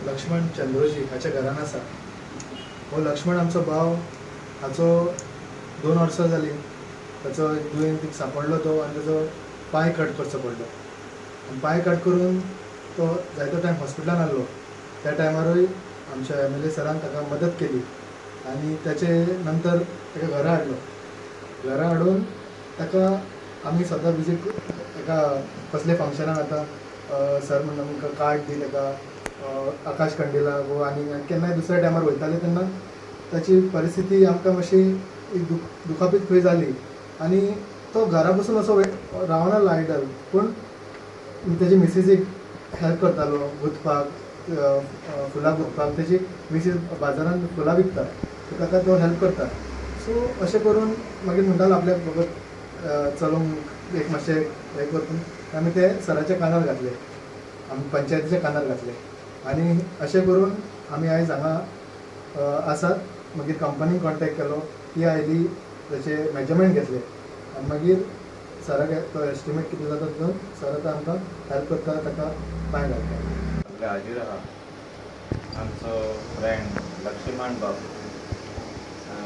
लक्ष्मण चंद्रोजी हाच्या घरान आसा. हो लक्ष्मण आमचो भाव, हाचो 2 वर्सां जालीं ताचो एक दुयेंत सांपडलो तो आनी ताचो पांय कट करचो पडलो आनी पांय कट करून तो जायतो टायम हॉस्पिटलान आहलो. त्या टायमारूय आमच्या MLA सरान ताका मदत केली आनी ताचे नंतर ताका घरा हाडलो. घरा हाडून ताका आमी स्वता विजीट एका कसले फंक्शनाक आतां सर म्हणून आमकां कार्ड दी ताका आकाश कंडिला वो आनी केन्नाय दुसऱ्या टायमार वयताले तेन्ना ताची परिस्थिती आमकां मातशी दुखापीत खंय जाली आनी तो घरा बसून असो रावना आयडल, पूण तेजी मिसीसीक हेल्प करतालो गुंतपाक, फुलां गुंतपाक. तेजी मिसीस बाजारान फुलां विकता, सो ताका तो हेल्प करता. सो अशें करून मागीर म्हणटालो आपल्याक फकत चलोवंक एक मातशें हें करून आमी ते सराच्या कानार घातले, आमी पंचायतीच्या कानार घातले आनी अशें करून आमी आयज हांगा आसात. मागीर कंपनीक कॉन्टेक्ट केलो, ती आयली, ताचे मेजरमेंट घेतले आनी मागीर सराक तो एस्टिमेट कितें जाता तितून सर आतां आमकां हेल्प करता, ताका पांय घालता. सगळे हाजीर आहा. आमचो फ्रेंड लक्ष्मण बाब,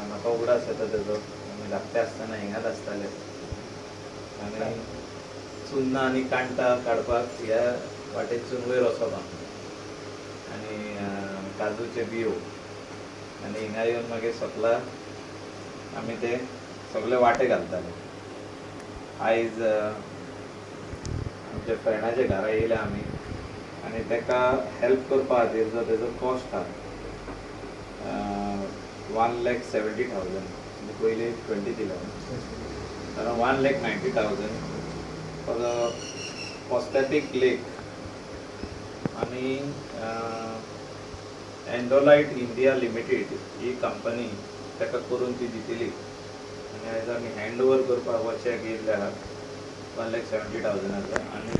म्हाका उगडास येता तेजो, आमी धाकटे आसतना हिंगाच आसताले आनी चुन्नां आनी कांटां काडपाक ह्या वाटेतसून वयर वचप आमी आनी काजूचे बियो आनी हिंगा येवन मागीर सकला आमी ते सगळे वाटे घालताले. आयज आमच्या फ्रेंडाच्या घरा येयले आमी आनी ताका हेल्प करपा खातीर जो तेजो कॉस्ट आहा 1,70,000, पयलीं 20 दिला, कारण 1,90,000 फॉर the prosthetic leg आनी एंडोलायट इंडिया लिमिटेड ही कंपनी ताका करून ती दितली आनी आयज आमी हँड ओवर करपाक हो चॅक येयल्ले आहा 1,70,000 आनी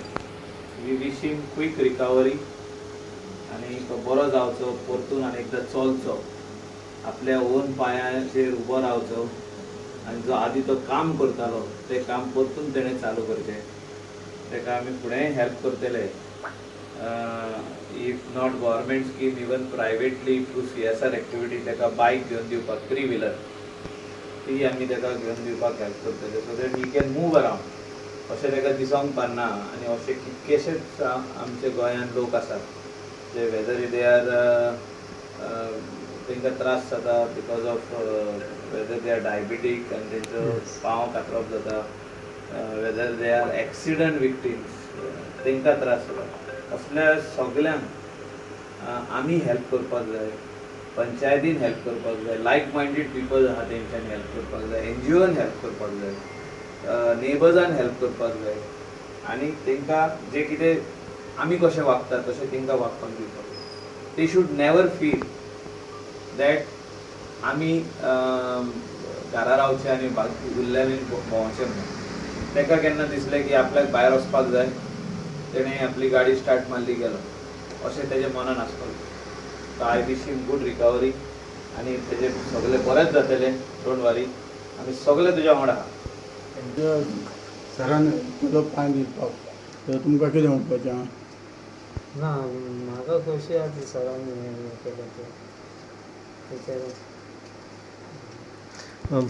we wish him quick recovery आनी तो बरो जावचो परतून आनी एकदां चलचो, आपल्या ओन पांयाचेर उबो रावचो आनी जो आदी तो काम करतालो तें काम परतून तेणें चालू करचें. ताका आमी फुडेंय हेल्प करतले, if not government scheme even privately through CSR activity. ताका बायक घेवन दिवपाक, 3 व्हिलर ती आमी ताका घेवन दिवपाक हेल्प करतले, so that he can move around. अशें ताका दिसोंक पारना आनी अशे कितकेशेच आमच्या गोंयांत लोक आसात जे वेदर they are तांकां त्रास जाता because of whether they are diabetic आनी तेंचो पांव कातरप जाता, whether they are accident victims तांकां त्रास जाता. असल्या सगल्यांक आमी हेल्प करपाक जाय, पंचायतीन हेल्प करपाक जाय, लायक मायंडेड पिपल आहा तेंच्यांनी हेल्प करपाक जाय, NGOन हेल्प करपाक जाय, नेबर्सान हेल्प करपाक जाय आनी तांकां जें कितें आमी कशें वागता तशें तांकां वागपाक दिवपाक जाय. They should never feel that आमी घरा रावचे आनी उरल्यांनी भोंवचें म्हणून. ताका केन्ना दिसलें की आपल्याक भायर वचपाक जाय, तेणें आपली गाडी स्टार्ट मारली गेलो, अशें तेजें मनान आसपाक जाय. So I wish him good recovery आनी तेजें सगळें बरेंच जातलें, don't वरी, आमी सगळे तुज्या वांगडा आहा. सरान तुजो पांय दिवपाक तर तुमकां कितें म्हणपाचें आहा? ना, म्हाका खोशी आसा सरान हें केलें तें.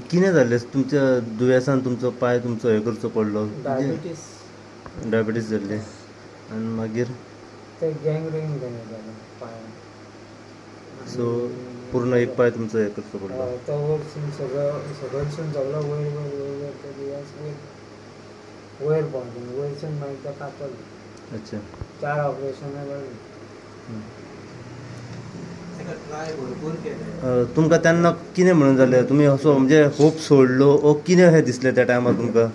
कितें जालें तुमच्या दुयेंसान? तुमचो पांय तुमचो हें करचो पडलो? डायबिटीस. डायबिटीस जाल्ली आनी मागीर ते गँग्रीन जालें पांयान. सो पूर्ण एक पांय तुमचो हें करचो पडलो. तो वयरसून सगळो सकयलसून सगळो वयर वयर वयर वयर ते दुयेंस वयर वयर पावलें, वयरसून मागीर ते कातरलें. अच्छा. 4 ऑपरेशनां जालीं. तुमकां तेन्ना कितें म्हणून जालें? तुमी असो म्हणजे होप सोडलो ओ कितें अशें दिसलें त्या टायमार तुमकां?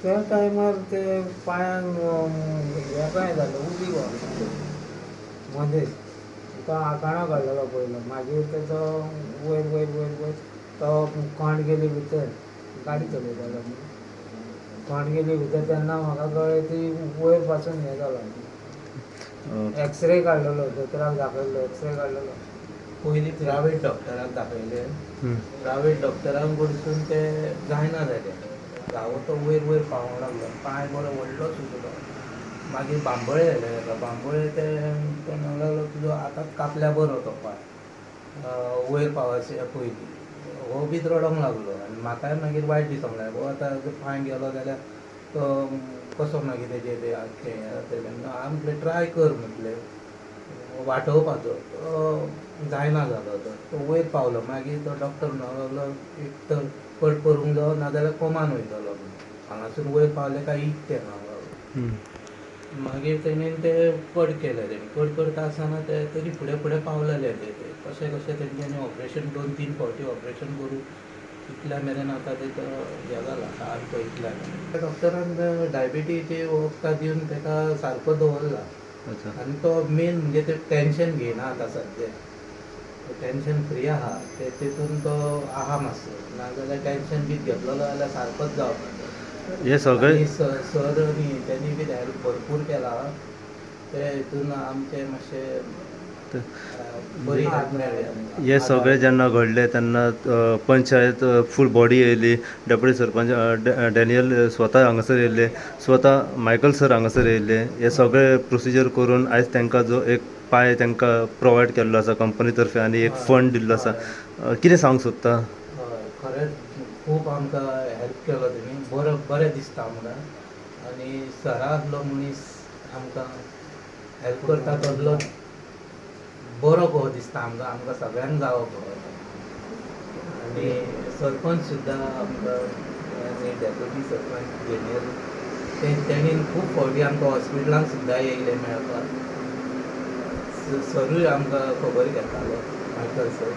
त्या टायमार ते पांयांक हें काय जालें, उदी व्हांवली मदेच. तो आकाणो काडलेलो पयलो, मागीर तेचो वयर वयर वयर वयर तो कोंड गेली भितर, गाडी चलयतालो कोंड गेली भितर तेन्ना म्हाका कळ्ळें ती वयर पासून हें जालां. एक्सरे काडलेलो, दोतोराक दाखयल्लो, एक्सरे काडलेलो. पयलीं प्रायवेट डॉक्टराक दाखयलें, प्रायवेट डॉक्टरांक कडसून ते जायना जालें. घावो तो वयर वयर पावोंक लागलो, पांय बरो व्हडलो सुजलो. मागीर बांबोळे येयले ताका. बांबोळे ते तो म्हणूंक लागलो तुजो आतांच कापल्या बरो तो पांय वयर पावचे पयलीं. हो बी रडोंक लागलो आनी म्हाकाय मागीर वायट दिसोंक लागलें, हो आतां पांय गेलो जाल्यार तो कसो मागीर तेजें तें आख्खें हें जातलें. हांवें म्हटलें ट्राय कर म्हटलें वाटोवपाचो, तो जायना जालो. तो वयर पावलो. मागीर तो डॉक्टर म्हणूंक लागलो एक तर कट करूंक जावो नाजाल्यार कोमान वयतलो म्हणून. हांगासून वयर पावले काय इकतें म्हणूंक लागलो. मागीर तेणेन ते कट केले. तेणी कट करता आसतना ते तरी फुडें फुडें पावलेले. ते कशें कशें तेंच्यांनी ऑपरेशन 2-3 फावटी ऑपरेशन करून इतल्या मेरेन आतां तेचो हें जाला सारको इतल्या मेरेन. डॉक्टरान डायबिटीचे वखदां दिवन ताका सारको दवरला. आनी तो मेन म्हणजे ते टेंशन घेयना आतां सद्या, टेंशन फ्री आहा. ते तितून तो आहा मातसो, नाजाल्यार टेंशन बी घेतलेलो जाल्यार सारकोच जावपाचो. हे सगळे सर न्ही तेणी बी हेल्प भरपूर केला ते हितून आमचे मातशे बरी हेल्प मेळ्ळी. हे सगळे जेन्ना घडले तेन्ना पंचायत फूल बॉडी येयली, डेप्युटी सरपंच डॅनियल स्वता हांगासर येयल्ले, स्वता मायकल सर हांगासर येयल्ले. हे सगळे प्रोसिजर करून आयज तांकां जो एक पांय तांकां प्रोवायड केल्लो आसा कंपनी तर्फे आनी एक फंड दिल्लो आसा, कितें सांगूंक सोदता? हय, खरेंच खूब आमकां हेल्प केलो तेणी. बरो बरें दिसता आमकां. आनी सरा आसलो मनीस आमकां हेल्प करता तसलो बरो कहो दिसता आमकां, आमकां सगळ्यांक जावो कहो. आनी सरपंच सुद्दां आमकां आनी डेप्युटी सरपंच जेनियल तेणीन खूब फावटी आमकां हॉस्पिटलांत सुद्दां येयले मेळपाक. सरूय आमकां खबर घेतालो, मायकल सर.